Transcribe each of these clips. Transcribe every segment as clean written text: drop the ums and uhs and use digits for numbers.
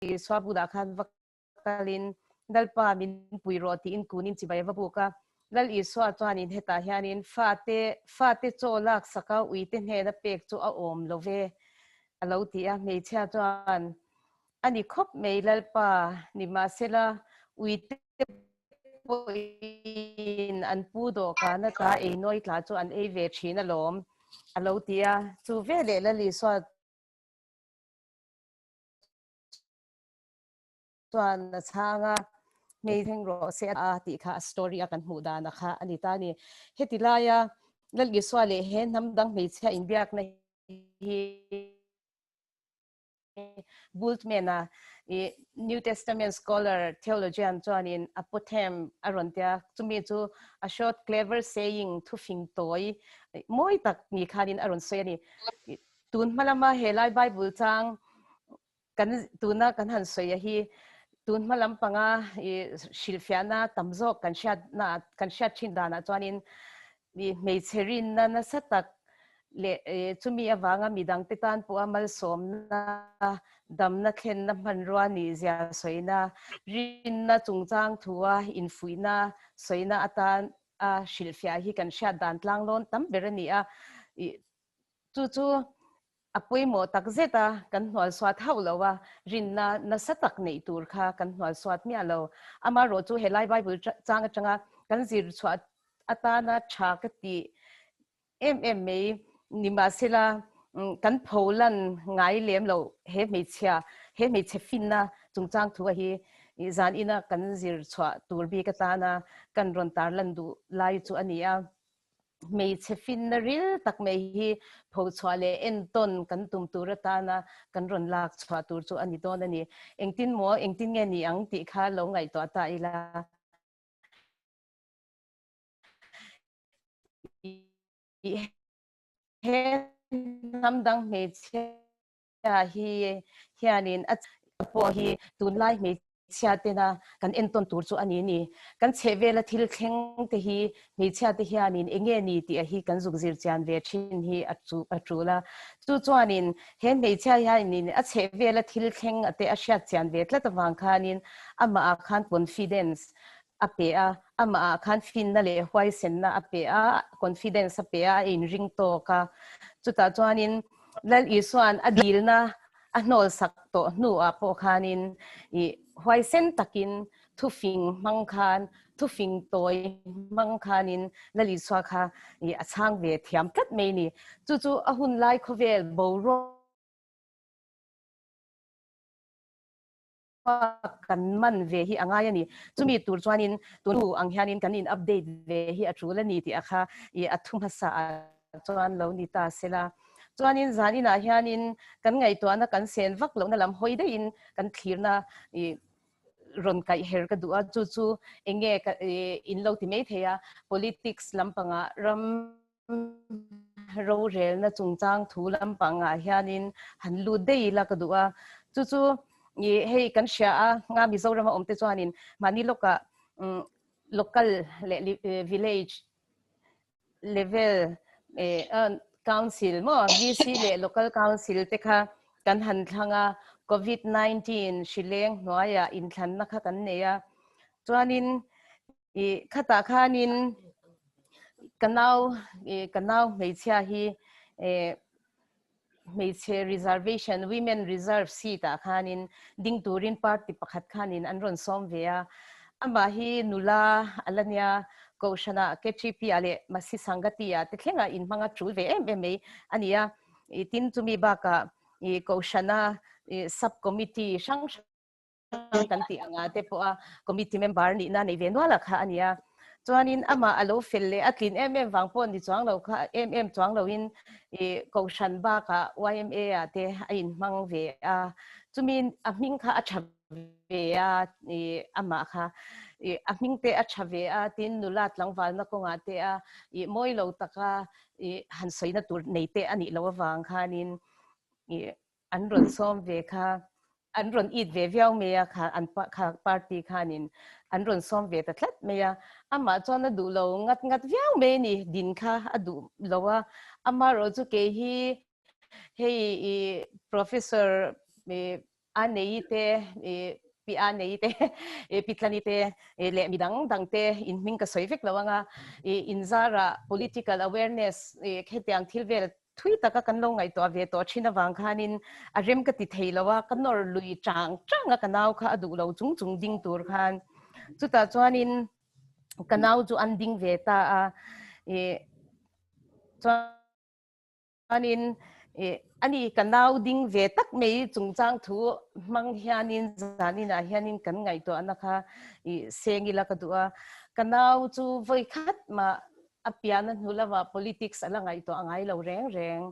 Isua bulah khan va kalin, Lalpa min pui rawh tiin kunin chibai a va buk a. Lal Isua chuanin hetah hianin fate fate chaw lak saka uite hnena pek chu a awm lo ve a lo ti a. Hmeichhia chuan, A ni khawp mai Lalpa, nimahsela uite pawhin an pu dawhkan ata ei nawi tla chu an ei ve thin alawm a lo ti a. Chu veleh Lal Isua chuan a chhang a, Hmei thleng rawh se a tih kha a story a kan hmuh dan a kha a ni ta a ni. Heti laia Lal Isua leh he hnam dang hmeichhia inbiakna hi Bultmann a New Testament scholar theologian chuanin apothem a rawn tia, chumi chu a short clever saying thufing tawi mawi tak ni khanin a rawn sawi a ni. Tun hma lama helai Bible chang kan tuna kan han sawi a hi tun hma lampanga i hrilhfiahna tam zawk kan hriatna kan hriat thin danah chuanin i hmeichhe rinna nasa tak leh chumi avanga midangte tan pawha malsawmna damna thlenna hmanrua nih zia sawina rinna chungchang thua infuihna sawina atan a hrilhfiah hi kan hriat dan tlanglawn tam ber a ni a i chu chu A pawimawh tak zet a, kan hnualsuat hauh lo a, rinna nasa tak neih tur kha kan hnualsuat miah lo. Amaherawh chu helai Bible chang atanga kan zir chhuah atana tha ka tih em em mai nimahsela kan pholan ngai lem loh he hmeichhia, he hmeichhe finna chungchang thu a hi zan ina kan zir chhuah tur bik atana kan rawn tarlan duh lai chu a ni a. Hmeichhe finna ril tak mai hi phochhuah leh entawn kan tum tur atana kan rawn lak chhuah tur chu a ni dawn a ni. Engtin maw, engtin nge ni ang tih kha lo ngaihtuah ta ila. He hnam dang hmeichhia hi hianin a pawh hi tunlai hmeichhia tena kan entawn tur chu a ni ni. Kan chhehvela thil thleng te hi hmeichhia te hianin eng nge ni tih a hi kan zuk zir chian ve thin hi a chu a tul a. Chu chuanin he hmeichhia hianin a chhehvela thil thleng a te a hriat chian ve tlat avang khanin amah ah khan confidence a pe a, amah ah khan finna leh huaisenna a pe a, confidence a pe a, a inring tawk a. Chutah chuanin Lal Isua'n a dilna a hnawlsak tawh hnuah pawh khanin i huaisen takin thufing hmang khan, thufing tawi hmang khanin Lal Isua kha i a chhang ve thiam tlat mai ni. Chu chu a hun lai khawvel boruak kan man ve hi a ngai a ni. Chumi tur chuanin tun hnu ang hianin kan in update ve hi a tul a ni tih a kha i a thu hmasa ah chuan lo ni ta sela. Chuanin zan inah hianin kan ngaihtuahna kan sen vak lohna lam hawi daihin kan thlirna i rawn kaih her ka duh a, chu chu eng nge in lo ti mai thei a, politics lampangah ram rorelna chungchang thu lampangah hianin han lut daih ila ka duh a, chu chu i hei kan hria a nga Mizorama awmte chuanin mahni lawkah local leh village level council maw VC leh local council te kha kan han thlang a, covid 19 hrileng hnuaiah inthlanna kha kan nei a, chuanin I khatah khanin ka nau i ka nau hmeichhia hi eh hmeichhe reservation women reserve seat ah khanin ding turin party pakhat khanin an rawn sawm ve a. Amah hi nula a la nia kohhranah KTP ah leh Masi Sangati ah te thlengah inhmang a tul ve em em mai a ni a. I tin chumi bakah i kohhrana i sub committee hrang hrang kan tih anga te pawh a committee member nihna nei ve nual a kha a nia. Chuanin amah a lo fel leh a tlin em em vang pawh ni chuang lo kha em em chuang loin i kohhran bakah YMA ah te a inhmang ve a. Chumi a hming kha a tha ve a i amah kha i a hming te a tha ve a tin nula tlangvalna kawngah te a i mawi lo taka i han sawina tur nei te a nih loh avang khanin i an rawn sawm ve kha an rawn it ve viau mai a kha an kha party khanin an rawn sawm ve ta tlat mai a amah chuan a duh lo ngat ngat viau mai a ni din kha a duh lo a amaherawh chu kei hi hei i professor i. A nei te pi a nei te pi tlani te leh mi dang dang te in hming ka sawi vek lo anga in zara political awareness khetiang thil vel thui taka kan lo ngaihtuah ve tawh thin avang khanin a rem ka ti thei lo a, ka nawr lui chang chang a ka nau kha a duh lo chung chung ding tur khan. Chutah chuanin ka nau chu an ding ve ta a, chuan Chuanin ani ka nau ding ve tak mai chungchang thu hmang hianin zaninah hianin kan ngaihtuahna kha seng ila ka duh a. Ka nau chu vawi khat mah a piahna hnu lamah politics a la ngaihtuah ngai lo reng reng.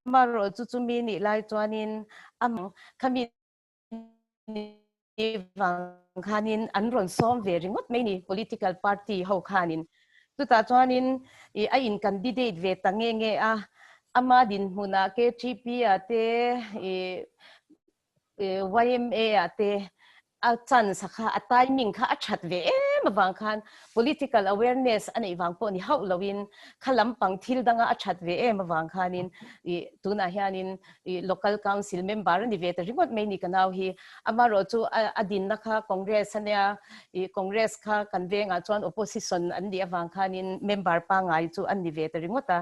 Amaherawhchu chu chumi nih lai chuanin amah khami vang khanin an rawn sawm ve ringawt mai ni political party ho khanin chutah chuanin i a in candidate ve ta nge nge a ama dinhmunah KTP ah te i YMA ah te a chance kha a timing kha a that ve em avang khan political awareness a neih vang pawh ni hauh loin kha lampang thil danga a that ve em avang khanin i tunah hianin i local council member ani ve ta ringawt mai ni ka nau hi amarawh chu a dinna kha congress ania i congress kha kan vengah chuan opposition an nih avang khanin member pangai chu an ni ve ta ringawt a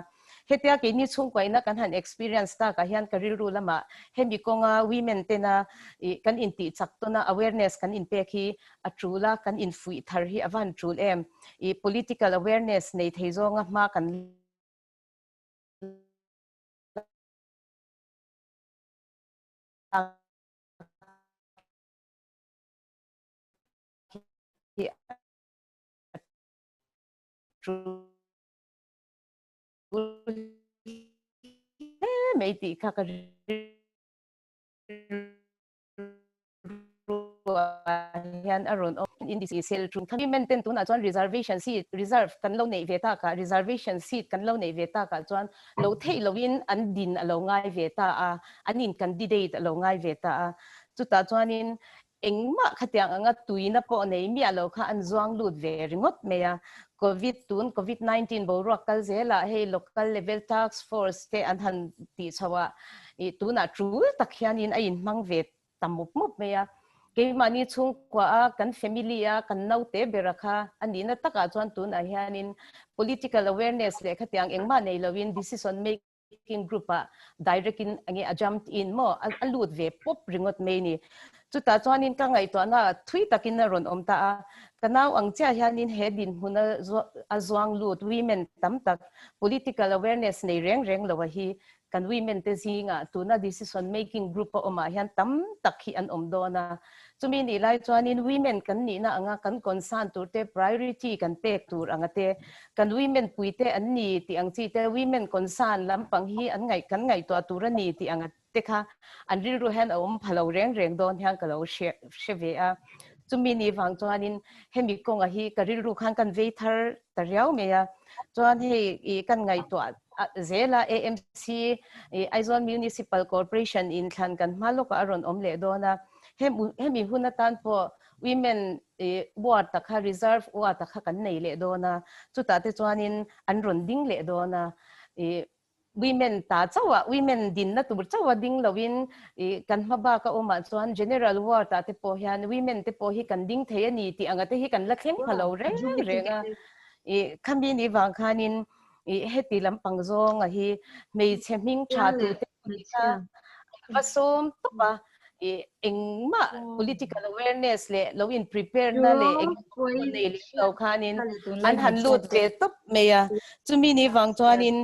hetia keini chhungkuaina kan han experience takah hian ka rilru lamah hemi kawnga women tena i kan intih chak tawna awareness kan inpek hi a tul a kan infuih thar hi a van tul em i political awareness nei thei zawnga hma kan hi mai tih kha ka hian a rawn awm in ti sel tum kha women ten tunah chuan reservation seat reserve kan lo neih ve takah reservation seat kan lo neih ve takah chuan lo theih loin an din a lo ngai ve ta a an in candidate a lo ngai ve ta a chutah chuanin engmah khatiang anga tuina pawh nei miah lo kha an zuang lut ve ringawt mai a covid tun covid 19 boruak kal zelah hei local level task force te an han tih chho a i tunah tul tak hianin a inhmang ve ta mup mup mai a keimahni chhungkua a kan family a kan naute bera kha a nihna takah chuan tunah hianin political awareness leh khatiang engmah nei loin decision making group ah direct in enge a jumped in maw a lut ve pawp ringawt mai ni chutah chuanin ka ngaihtuahna thui takin a rawn awm ta a ka nau ang chiah hianin he dinhmun a zuang lut women tam tak political awareness nei reng reng lo a hi kan women te zingah tuna decision making group a awmah hian tam tak hi an awm dawn a. Chumi nih lai chuanin women kan nihna anga kan concern tur te, priority kan pek tur anga te, kan women pui te an ni tih ang chi te, women concern lampang hi an ngaih kan ngaihtuah tur a ni tih anga te kha an rilru hian a awm pha lo reng reng dawn hian ka lo hre hre ve a. Chumi nih vang chuanin hemi kawnga hi ka rilru khan kan vei thar ta riau mai a. Chuan hei i kan ngaihtuah zela AMC i Aizawl Municipal Corporation in thlan kan hma lawkah a rawn awm leh dawn a. Hemi hun atan pawh women i ward ta kha reserve ward ta kha kan nei leh dawn a. Chutah te chuanin an rawn ding leh dawn a. I women ta chauh a women dinna tur chauh a ding loin i kan hma bak a awmah chuan general ward ah te pawh hian women te pawh hi kan ding thei a ni tih anga te hi kan la thleng pha lo reng reng a. I khami ni vang khanin i heti lampang zawnga hi hmeichhe hming tha tu te va sawm tawp a i engmah political awareness leh lo in prepare na leh eng nei leh lo khanin an han lut ve tawp mai a chumi ni vang chuanin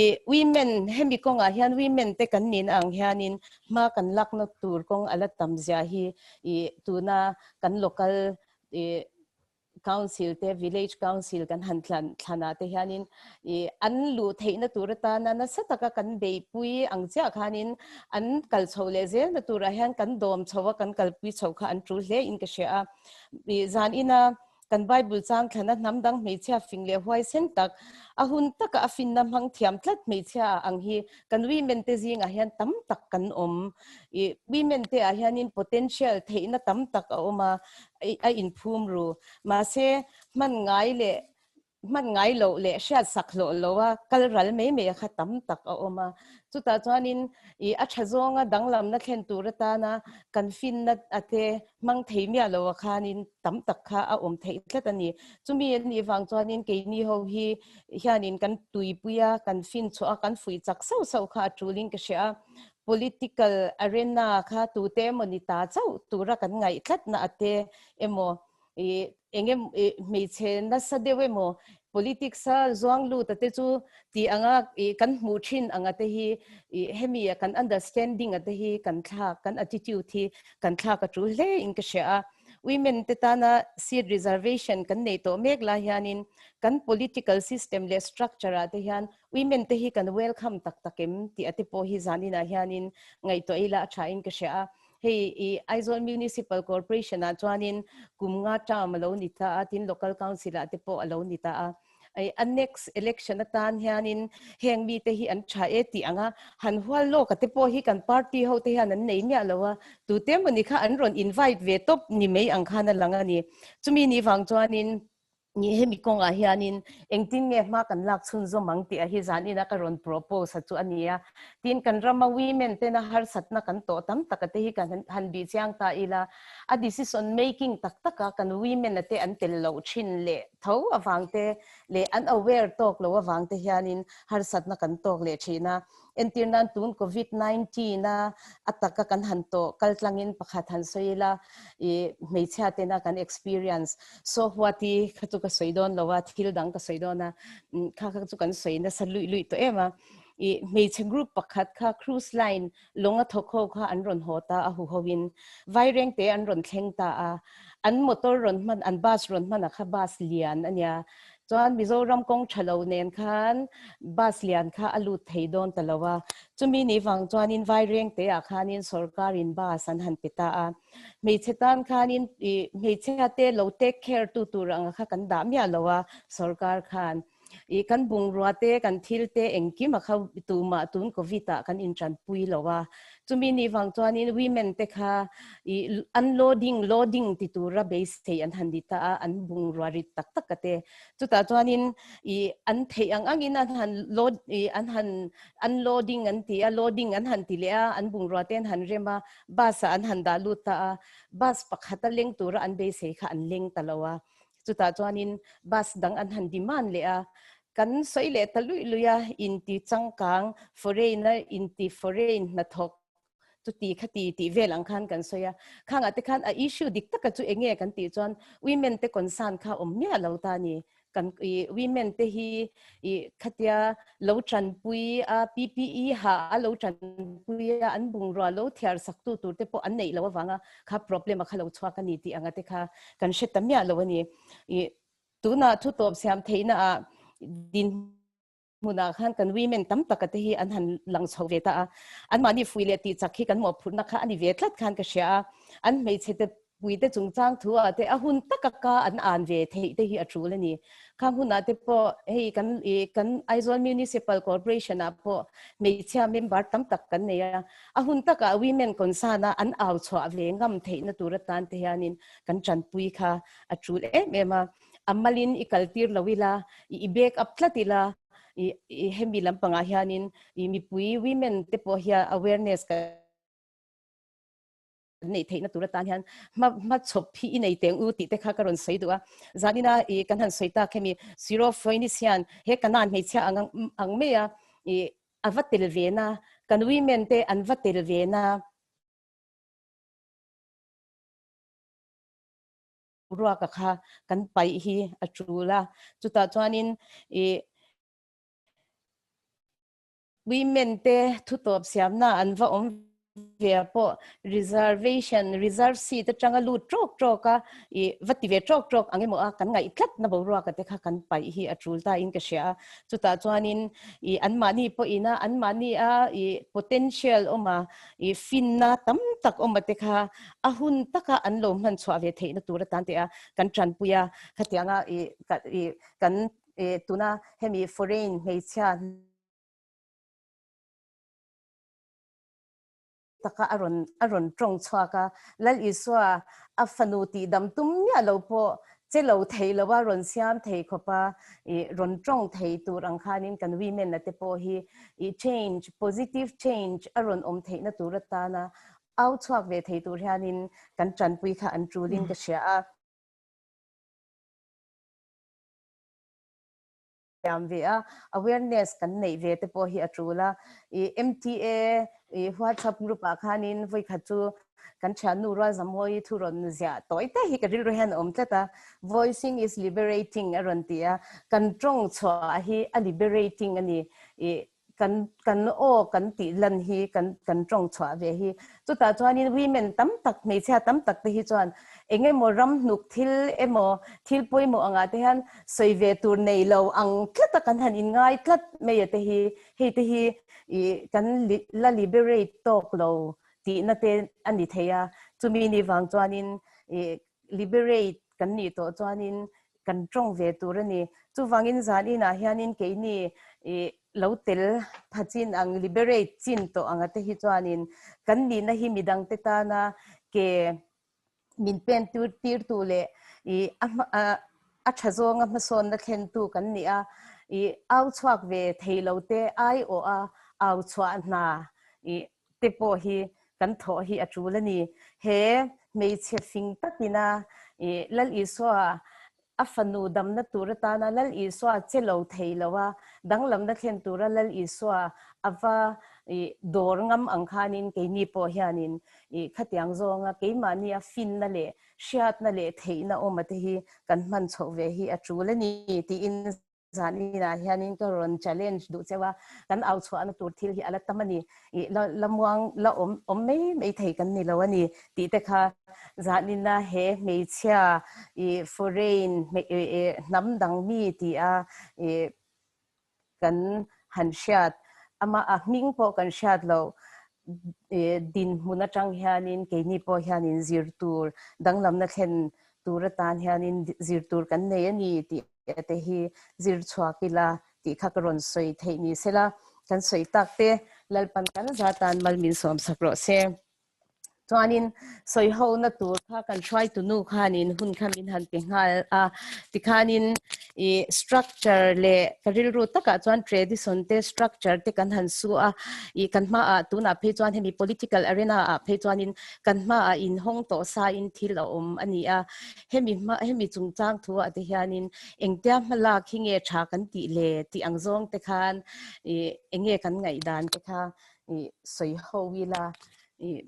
i women hemi kawngah hian women te kan nin ang hianin hma kan lakna tur kawng ala tam zia hi i tuna kan local i council te village council kan han thlan thlanah te hianin i an luh theihna tur atana nasa taka kan beihpui ang chiah khanin an kal chho leh zel na turah hian kan dawm chho a kan kalpui chho kha an tul hle in ka hria a i zan ina kan bible chang thlana hnam dang hmeichhia fing leh huai sen tak a hun taka a finna hmang thiam tlat hmeichhia ang hi kan women te zingah hian tam tak kan awm i women te ah hianin potential theihna tam tak a awm a a inphum ru. Mahse, hman ngai leh hman ngai loh leh hriat sak hlawh lo a kal ral mai mai a kha tam tak a awm a. Chutah chuanin i a tha zawnga danglamna thlen tur atana kan finna a te hmang thei miah lo a khanin tam tak kha a awm theih tlat a ni. Chumi a nih vang chuanin keini ho hi hianin kan tuipui a, kan fin chhuah a, kan fuih chak sauh sauh kha a tulin ka hria a. Political arena kha tute emaw ni ta chauh tura kan ngaih tlatna a te emaw i enge i hmeichhe nasa deuh emaw politics a zuang lut a te chu tih anga i kan hmuh thin anga te hi i hemi a kan understanding a te hi kan thlak kan attitude hi kan thlak a tul hle in ka hria a. Women te tana seat reservation kan nei tawh mek lai hianin kan political system leh structure ah te hian women te hi kan welcome tak tak em tih a te pawh hi zaninah hianin ngaihtuah ila a tha in ka hria a. Hei i Aizawl Municipal Corporation ah chuanin kum nga term a lo ni ta a, tin Local Council ah te pawh a lo ni ta a. Ei a next election atan hianin heng mite hi an tha e tih ang a, han hual lawk a te pawh hi kan party ho te hian an nei miah lo a, tute emawni kha an rawn invite ve tawp ni mai ang khan a lang a ni. Chumi ni vang chuanin Ni hemi kawngah hianin engtin nge hma kan lak chhunzawm ang tih a hi zanin a ka rawn propose a chu a ni a. Tin, kan rama women tena harsatna kan tawh tam tak a te hi kan han bih chiang ta ila, a decision making tak taka kan women a te an tel loh thin leh tho avang te leh an aware tawk lo avang te hianin harsatna kan tawk leh thin a. Entir nan tun Covid 19 a a taka kan han tawh kal tlangin pakhat han sawi ila i hmeichhia tena kan experience so huati kha chu ka sawi dawn lo a thil dang ka sawi dawn a kha kha chu kan sawi nasa luih luih tawh em a i hmeichhe group pakhat kha cruise line lawnga thawk ho kha an rawn haw ta a hu ho in vaireng te an rawn thleng ta a an motor rawn hman an bus rawn hman a kha bus lian ania Chuan Mizoram kawng tha lo nen khan bus lian kha a lut thei dawn ta lo a. Chumi ni vang chuanin Vairengte ah khanin sorkarin bus an han pe ta a. Hmeichhe tan khanin ih hmeichhia te lo take care tu tur anga kha kan dah miah lo a sorkar khan. Ih kan bungrua te kan thil te engkim a kha tumah tun covid ah kan intanpui lo a. Chumi ni vang chuanin women te kha i unloading, loading ti tura beisei an han ni ta a, an bungrua rit tak tak a te. Chutah chuanin i an theih ang angin an han load i an han unloading an ti a, loading an han ti leh a, an bungrua te an han rem a, bus ah an han dah lut ta a, bus pakhata leng tura an beisei kha an leng ta lo a. Chutah chuanin bus dang an han demand leh a, kan sawi leh ta luih luih a, inti changkang foreign a inti foreign hnathawk chuti khati tih vel ang khan kan sawi a. Khangah te khan a issue dik taka chu eng nge kan tih chuan women te concern kha awm miah lo ta a ni. Kan i women te hi i khatia lo tanpui a PPE ha a lo tanpui a an bungrua lo thiar sak tu tur te pawh an neih loh avanga kha problem a kha lo chhuak a ni tih anga te kha kan hre ta miah lo a ni. I tunah thu tawp siam theihna ah din hmunah khan kan women tam taka te hi an han lang chho ve ta a. Anmahni fui leh tih chak hi kan mawhphurhna kha a ni ve tlat khan ka hria a. An hmeichhe te puite chungchang thu ah te a hun taka ka an an ve theih te hi a tul a ni. Khang hunah te pawh hei kan i kan Aizawl Municipal Corporation ah pawh hmeichhia member tam tak kan nei a, a hun takah women concern a an au chhuah ve ngam theihna tur atan te hianin kan tanpui kha a tul em em a. A malin i kaltir lo ila, i back up tlat ila, i i hemi lampangah hianin i mipui women te pawh hian awareness kan neih theihna tur atan hian hma hma chhawp hi i nei teng u tih te kha ka rawn sawi duh a. Zanina i kan han sawi tak hemi Syrophoenician hian he Kanaan hmeichhia ang ang mai a i a va tel ve na, kan women te an va tel ve na. Ruaka kha kan paih hi a tul a, chutah chuanin i Women te thutawp siamna an va awm ve a pawh reservation, reserve seat atanga lut trawk trawk a, i va ti ve trawk trawk ang emaw a kan ngaih tlat na boruaka te kha kan paih hi a tul ta in ka hria a. Chutah chuanin i anmahni pawhin a anmahni a i potential awm a, i finna tam tak awm a te kha a hun taka an lo hman chhuah ve theihna tur atan te a kan tanpui a. Khatianga i i kan E tuna hemi foreign hmeichhia taka a rawn a rawn tawng chhuak a, Lal Isua a fanu tih dam tum miah lo pawh Che lo thei lo a rawn siam thei khawp a, i rawn tawng thei tur ang khanin kan women a te pawh hi i change, positive change a rawn awm theihna tur atana au chhuak ve thei tur hianin kan tanpui kha an tulin ka hria a. Thiam ve a, awareness kan neih ve te pawh hi a tul a. I MTA i WhatsApp group ah khanin vawi khat chu kan thiannu rual Zamhawi thu rawn ziah tawi te hi ka rilru hian a awm tlat a. Voicing is liberating a rawn ti a, kan tawng chhuah hi a liberating a ni. I kan kan aw kan tih lan hi kan kan tawng chhuah ve hi. Chutah chuanin women tam tak hmeichhia tam tak te hi chuan eng emaw ram hnuk thil emaw thil pawimawh angah te hian sawi ve tur nei lo ang tlat a kan han inngai tlat mai a te hi hei te hi ih kan la liberate tawk lo tihna te a ni thei a. Chumi ni vang chuanin ih liberate kan nih tawh chuanin kan tawng ve tur a ni. Chuvangin zan inah hianin keini ih lo tel pha chin ang liberate chin tawh anga te hi chuanin kan nihna hi midangte tana ke min pen tur tirtu leh ih a hma a tha zawnga hmasawnna thlentu kan ni a, ih au chhuak ve thei lo te aiawh a au chhuah hna ih te pawh hi kan thawh hi a tul a ni. He hmeichhe fing takina ih Lal Isua A fanu damna tur atana Lal Isua che lo thei lo a, danglamna thlen tura Lal Isua a va dawr ngam ang khanin keini pawh hianin khatiang zawnga keimahnia finna leh hriatna leh theihna awma te hi kan hman chhoh ve hi a tul a ni tiin zan inah hianin ka rawn challenge duh cheu a, kan au chhuahna tur thil hi a la tam a ni. I la la muang la awm awm mai mai thei kan ni lo a ni tih te kha zahnina he hmeichhia i foreign hnam dang mi ti a i kan han hriat ama a hming pawh kan hriat loh i dinhmun atang hianin keini pawh hianin zir tur danglamna thlen tur atan hianin zir tur kan nei a ni tih te hi zir chhuak ila tih kha ka rawn sawi theih ni sela, kan sawi tak te Lalpan kan za tan mal min sawm sak rawh se. Chuanin sawi ho na tur kha kan hruaitu nu khanin hun kha min han pe nghal a, tikhanin i structure leh ka rilru takah chuan tradition te structure te kan han su a, i kan hmaah tunah phei chuan hemi political arena ah phei chuanin kan hmaah inhawng tawh sa in thil a awm a ni a, hemi hma hemi chungchang thu ah te hianin engtia hmalak hi nge tha kan tih le tih ang zawng te khan ih enge kan ngaihdan te kha ih sawi ho ila ih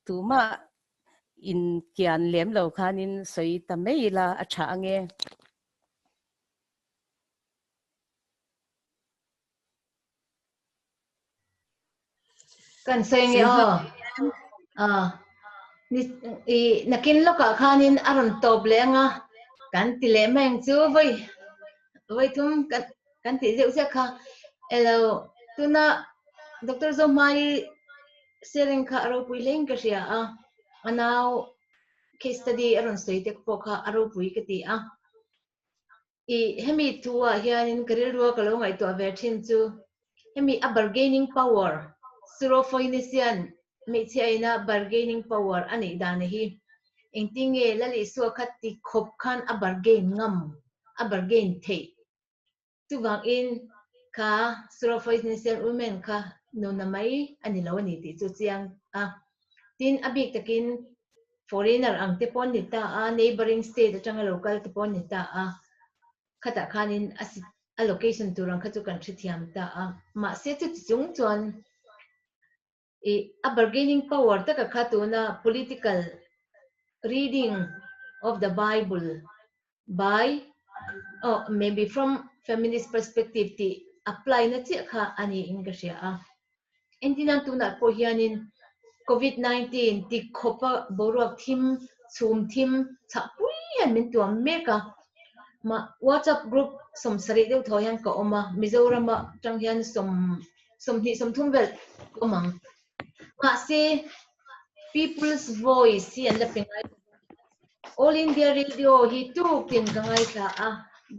tumah inkian lem lo khanin sawi ta mai ila a tha ange. Kan sawi nge aw. Ah. Ni i nakin lawkah khanin a rawn tawp leh anga kan ti leh mai ang chu vawi vawi thum kan kan tih zeuh zeuh kha elo tuna Doctor Zohmai sharing kha a ropui hlein ka hria a a nau case study a rawn sawi te pawh kha a ropui ka ti a. I hemi thu ah hianin ka rilrua ka lo ngaihtuah ve thin chu hemi a bargaining power Syrophoenician hmeichhia ina bargaining power a neih dan hi engtin nge Lal Isua kha ti khawp khan a bargain ngam a bargain theih chuvangin kha Syrophoenician women kha nuna mai a ni lo a ni tih chu chiang a tin a bik takin Foreigner ang te pawh an ni ta a, neighbouring state atanga lo kal te pawh an ni ta a, khatah khanin a a location tur ang kha chu kan hrethiam ta a. Mahse chuti chung chuan ih a bargaining power taka kha tuna political reading of the bible by oh maybe from feminist perspective tih apply na chiah kha a niin ka hria a. Engtin an tunah pawh hianin Covid 19 ti khawpa boruak thim, chhum thim chhah pui hian min tuam mek a. Mah WhatsApp group sawmsarih deuh thaw hian ka awm a, Mizorama tang hian sawm 20 30 vel ka awm ang. Mahse People's Voice hi an la pe ngai lo va. All India Radio hi tukin ka ngaithla a,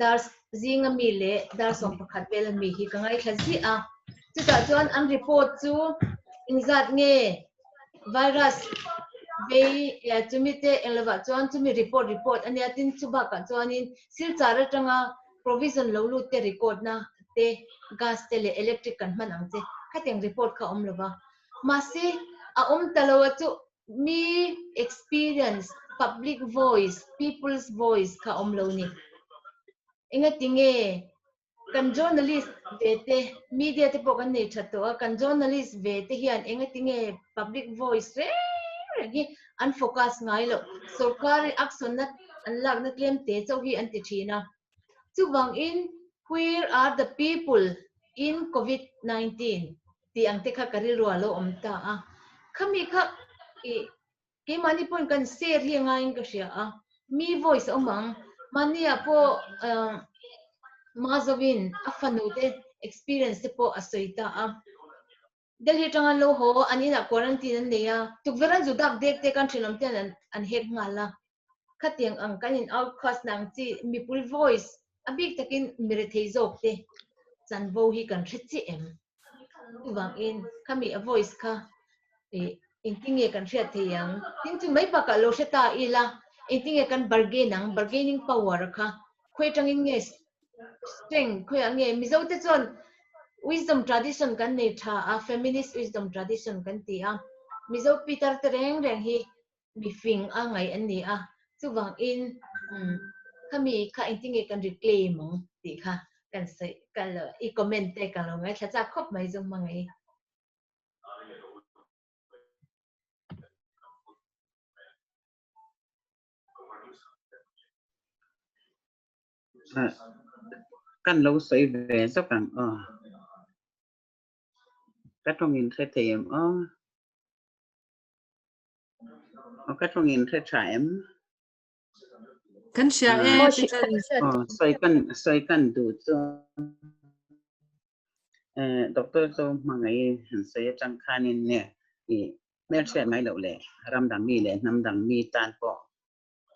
dar zinga mi leh dar 11 vel ami hi ka ngaithla ziah a. Chutah chuan an report chu engzat nge virus Vei chumi te eng lovah chuan chumi report report a nia tin chu bakah chuanin Silchar atanga provision lo lut te record na te gas te leh electric kan hman ang che khatiang report kha a awm lova mahse a awm ta lo a chu mi experience public voice people's voice kha a awm lo ni engatinge Kan journalist ve te, media te pawh kan nei tha tawh a, kan journalist ve te hian engatinge public voice reng reng hi an focus ngai loh, sorkar action na an lakna tlem te chauh hi an ti thin a. Chuvangin where are the people in covid 19 tih ang te kha ka rilru ah lo awm ta a. Khami kha ih Keimahni pawhin kan share hi a ngaiin ka hria a, mi voice a awm ang. Mahniah pawh Mazovin a fanu te experience te pawh a sawi ta a. Delhi atanga an lo haw, an inah quarantine an nei a, tukverh an zu dak dek dek a, an thenawm ten an hek nghal a. Khatiang ang kan in outcast na ang chi mipui voice a bik takin mi rethei zawk te chanvo hi kan hre chiah em? Chuvangin khami a voice kha ih engtinge kan hriat thei ang? Tin chu mai bakah lo hre ta ila engtinge kan bargain ang? Bargaining power kha khawi atangin nge strength khawiah nge Mizo te chuan wisdom tradition kan nei tha a, feminist wisdom tradition kan ti a, Mizo pitar te reng reng hi mi fing a ngaih an ni a, chuvangin khami kha engtinge kan reclaim ang tih kha kan sawi ka lo i comment te ka lo ngaithla chak khawp mai chu hmangaih i. Kan lo sawi ve zawk ang aw. Ka tawngin hre thei em aw. Aw ka tawngin hre tha em? Kan hria e, Peter. Aw, sawi kan sawi kan duh chu eh doctor chu hmangaih han sawi atang khanin nge i hmelhriat mai loh leh ram dang mi leh hnam dang mi tan pawh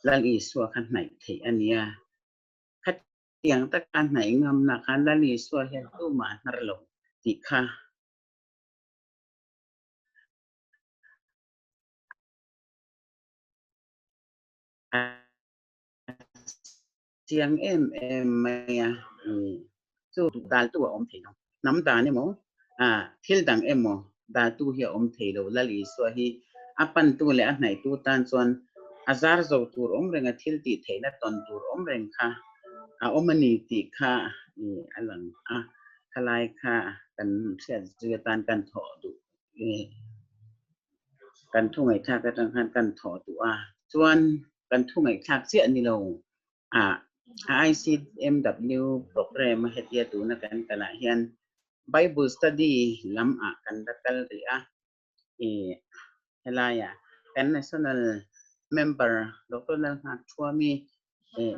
Lal Isua kha hnaih theih a nia. Khatiang taka hnaih ngamna kha Lal Isua hian tumah a hnar lo tih kha A chiang em em mai a, chu daltu a awm thei lo. Hnam dan emaw, thil dang emaw daltu hi a awm thei lo. Lal Isua hi a pantu leh a hnaihtu tan chuan a zar zo tur awm reng a, thil tih theihna tawn tur awm reng kha a awm a ni tih kha a lang a. Khalai kha kan hriat zui atan kan thawh duh Kan thu ngaihthlak atang khan kan thawh duh a, chuan kan thu ngaihthlak chiah ni lo a ICMW program a hetia tuna kan kalah hian Bible study lam ah kan la kal rih a, ih helaiah kan national member Doctor Lalnghakthuami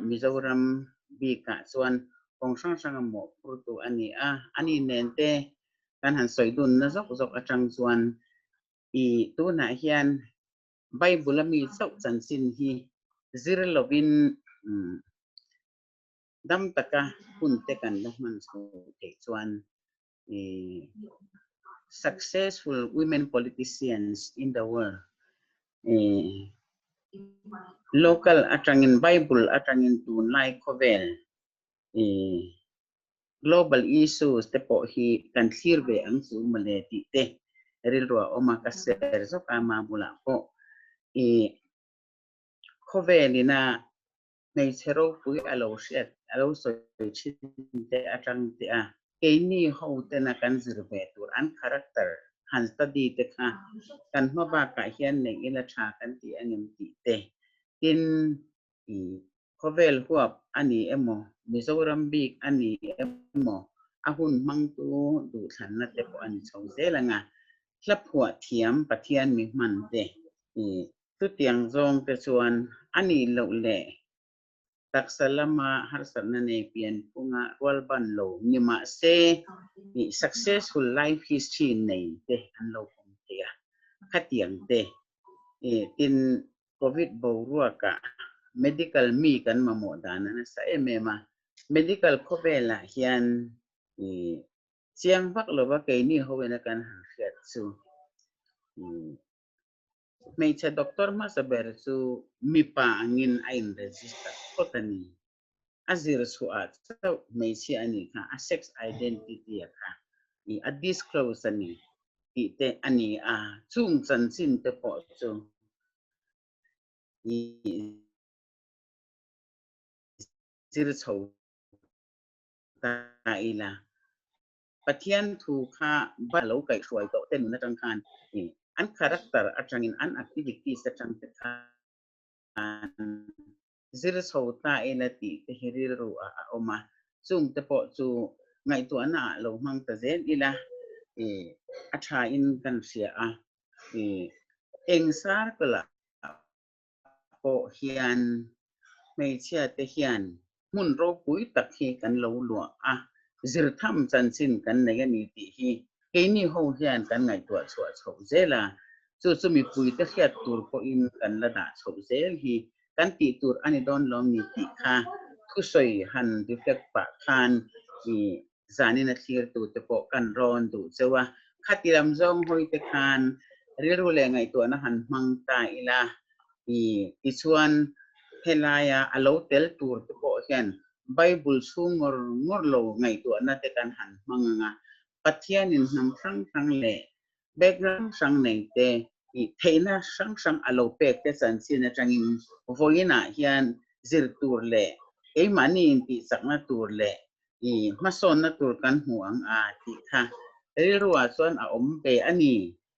Mizoram bikah chuan kawng hrang hrang a mawhphurtu a ni a, ani nen te kan han sawi dun na zawk zawk atang chuan i tunah hian Bible a mi chauh chanchin hi zir lovin dam taka hun te kan la hman chho theih chuan i successful women politicians in the world i local atangin Bible atangin tunlai khawvel i Global issues te pawh hi kan thlir ve ang chu mawle tih te rilru a awm a, ka share zawk a ma bulah pawh i khawvel ina hmeichhe ropui a lo hriat a lo sawi thin te atang te a keini ho tena kan zir ve tur an character han study te kha kan hma bakah hian neih ila tha kan ti angem tih te tin i Khawvel huap a ni emaw, Mizoram bik a ni emaw, a hun hmangtu duhthlanna te pawh a ni chho zel ang a. Hla phuah thiam Pathian mi hman te i chutiang zawng te chuan a nih loh leh taksa lama harsatna nei pian phunga rualban lo ni mah se i successful life history nei te an lo awm thei a, khatiang te i tin Covid boruakah medical mi kan mamawh dan a nasa em em a, medical khawvelah hian ih chiang vak lova keini ho ina kan han hriat chu ih Hmeichhe doctor hmasa ber chu mipa angin a in register phawt a ni. A zir chhuah ah chauh hmeichhia a nih kha a sex identity a kha i a disclose a ni tih te a ni a, chung chanchin te pawh chu i zir chho ta ila. Pathian thu kha ba lo kaihhruai tawh te nun atang khan an character atangin an activities atang te khan zir chho ta ila tih te hi rilru ah a awm a, chung te pawh chu ngaihtuahna ah lo hmang ta zel ila a tha in kan hria a, eng circle ah pawh hian hmeichhia te hian hmun ropui tak hi kan lo luah a, zirtham chanchin kan nei a ni tih hi keini ho hian kan ngaihtuah chhuah chhoh zel a, chu chu mipuite hriat tur pawhin kan la dah chhoh zel hi kan tih tur a ni dawn lawm ni tih kha thusawi han reflect pah khan i zanin a thlirtute pawh kan rawn duh cheu a, khati lam zawng hawite khan rilru leh ngaihtuahna han hmang ta ila i tichuan helaia a lo tel tur te pawh hian Bible chhung ngawr ngawr lo ngaihtuahna te kan han hmang ang a, Pathianin hnam hrang hrang leh background hrang nei te i theihna hrang hrang a lo pek te chanchin atangin vawiinah hian zir tur leh keimahni intihchakna tur leh i hmasawnna tur kan hmu ang a tih kha rilruah chuan a awm ve a ni.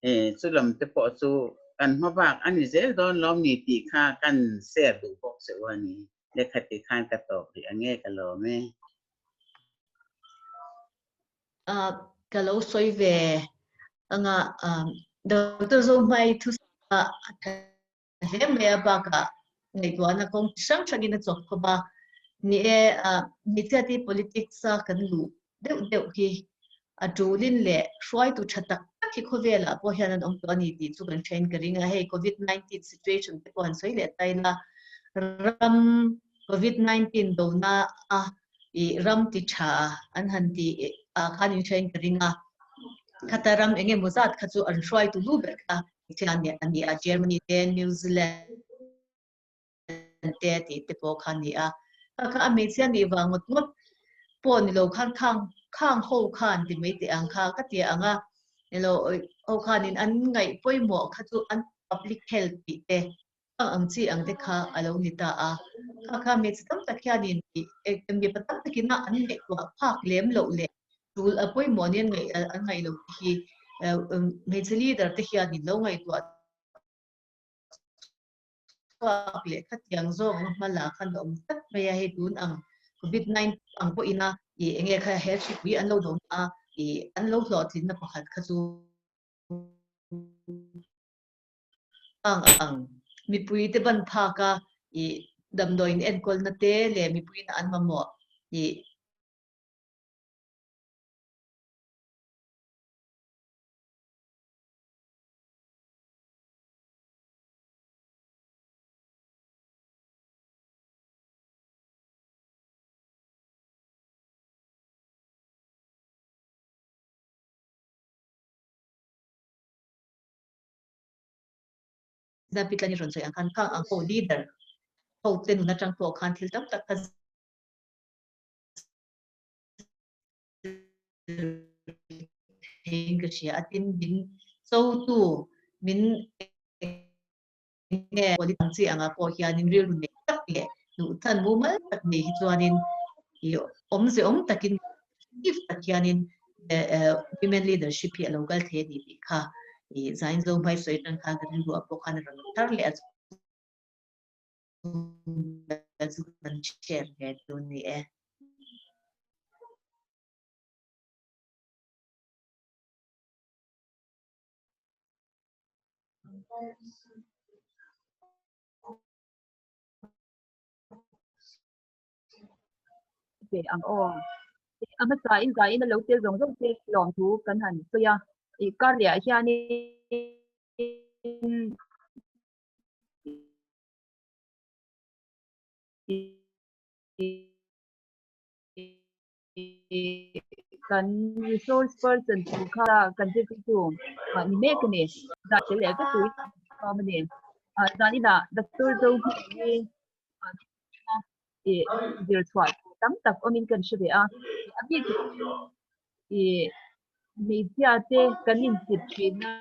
E, chu lam te pawh chu kan hma bak a ni zel dawn lawm ni tih kha kan share duh bawk che u a ni. Lehkha tih khan ka tawp rih ang e, ka lawm e. Ka lo sawi ve anga Doctor Zohmai thu a hle mai a bakah ngaihtuahna kawng chi hrang hrangin a chawp khawp a. Ni e, hmeichhiate politics a kan luh deuh deuh hi a tulin leh hruaitu tha tak tak hi khawvelah pawh hian an awm tawh a ni tih chu kan hrein ka ring a. Hei Covid 19 situation te pawh han sawi leh ta ila, ram Covid 19 dona a i ram ti tha an han ti ah khan in hrein ka ring a. Khata ram eng emaw zat kha chu an hruaitu lu ber kha Thian a ni a, Germany te, New Zealand te tih te pawh kha a ni a. Kha kha a hmeichhia nih vang ngawt ngawt pawh ni lo khan khang khang ho khan ti mai teh ang kha ka ti ang a, ni lo ho khanin an ngaih pawimawh kha chu an public health tih te ang ang chi ang te kha a lo ni ta a. Kha kha hmeichhe tam tak hianin mipa tam takin a an ngaihtuah phak lem loh leh Tul a pawimawh nen ngaih an ngaih loh te hi hmeichhe leader te hian in lo ngaihtuah chhuak leh khatiang zawng ang hma lah khan a awm tlat mai a, hei tun ang covid 19 ang pawhin a ih enge kha he hripui an lo do a ih an lo hlawhtlinna pakhat kha chu ang ang mipui te ban phak a ih damdawiin enkawlna te leh mipuiin an mamawh ih Zapi tlani rawn sawi ang khan khang ang ho leader ho te nun atang pawh khan thil tam tak kha theiin ka hria a, tin min chotu min enge pawh ang chi angah pawh hianin rilru nei tak leh duhchhan mumal tak nei hi chuanin ih awmze awm takin active tak hianin women leadership hi a lo kal thei a ni tih kha ih zain zo hmai sawi atang khan ka rilru ah pawh khan a rawn thar leh a. Chu kan share ve chu ni e. Ve ang aw. A hmasa in zai in a lo tel zawng zawng te lawm thu kan han sawi a. I kar leh ah hianin Kan resource person tur kha kan zirtirtu ni mek a ni. Zah tel leh vek turin. a ni. Zaninah Doctor Zohminghi i zir chhuah tur tam tak awmin kan hre ve a, a bik i hmeichhia te kan insit thin a.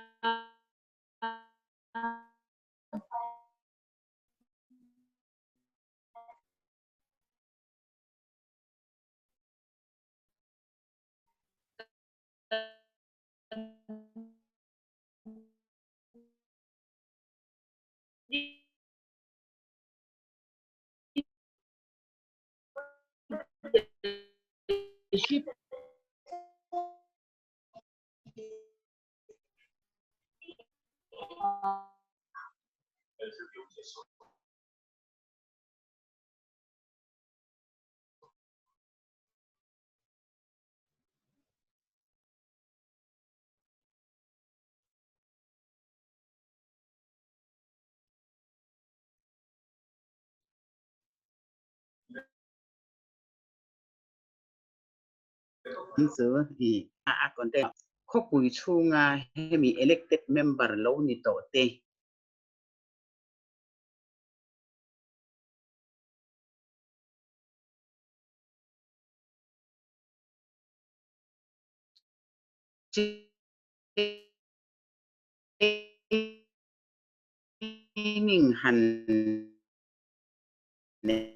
Chu i a content khawpui chhunga hemi elected member lo ni tawh te. Training han nei.